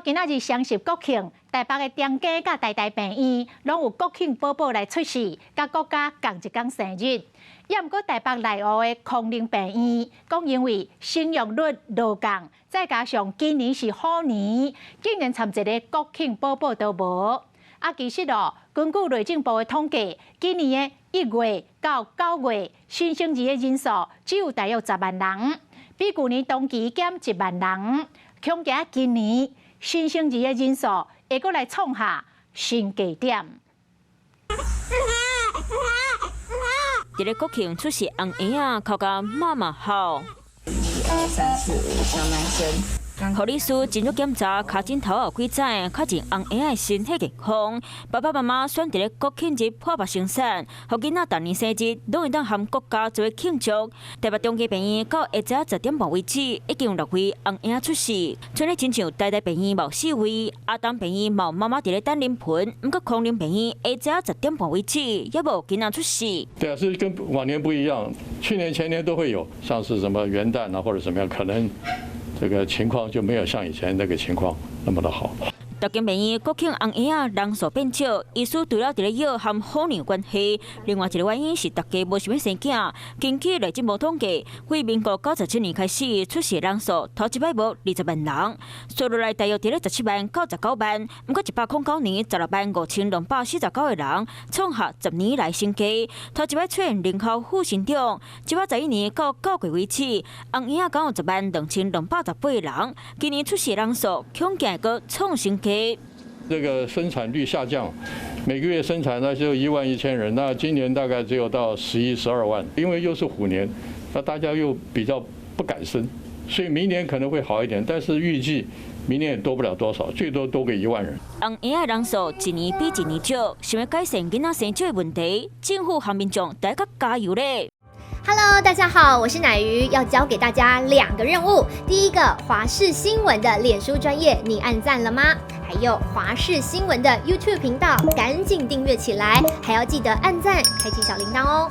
今仔日雙十國慶，台北的中家佮台大病院攏有國慶寶寶來出世，佮國家仝一工生日。也毋過台北內湖的康寧病院，講因為生育率落降，再加上今年是虎年，竟然連一个國慶寶寶都無。啊，其實哦，根據內政部的統計，今年的1月到9月新生兒的人數只有大約10萬人，比舊年同期減1萬人。恐驚今年新生兒的人數會閣來創下新低點。佇咧國慶出世紅嬰仔，哭甲媽媽哭。一二三四五，小男生。護理師進入檢查，跤診頭後幾擺，確認紅嬰仔的身體健康。爸爸媽媽選佇咧國慶日破腹生產，予囡仔逐年生日攏會當和國家做伙慶祝。台北中家病院到下晝10點半為止，已經有六位紅嬰仔出世。賰咧親像台大病院無四位，阿東病院嘛有媽媽佇咧等臨盆，毋過康寧病院下晝10點半為止，猶無囡仔出世。對啊，是跟往年不一樣，去年前年都會有，像是什麼元旦啊或者什麼樣，可能這個情況就沒有像以前那個情況那麼的好。逐間病院國慶紅嬰仔人數變少，醫師除了佇咧藥和虎年有關係，另外一個原因是大家無想欲生囝。根據內政部統計，自民國97年開始出世人數，頭一擺無20萬人，紲落來大約佇咧17萬到19萬。毋過109年165,249個人，創下10年來新低。頭一擺出現人口負成長，111年到9月為止，紅嬰仔共有10萬2288個人，今年出世人數恐驚會閣創新低。這個生產率下降，每個月生產呢就1.1萬人，那今年大概只有到11、12萬，因為又是虎年，那大家又比較不敢生，所以明年可能會好一點，但是預計明年也多不了多少，最多多個1萬人。紅嬰仔人數一年比一年少，想欲改善囡仔生少的問題，政府和民眾得閣加油咧。 Hello，大家好，我是奶魚，要交給大家兩個任務。第一個，華視新聞的臉書專頁，你按讚了嗎？還有華視新聞的 YouTube 頻道，趕緊訂閱起來，還要記得按讚，開啟小鈴鐺哦。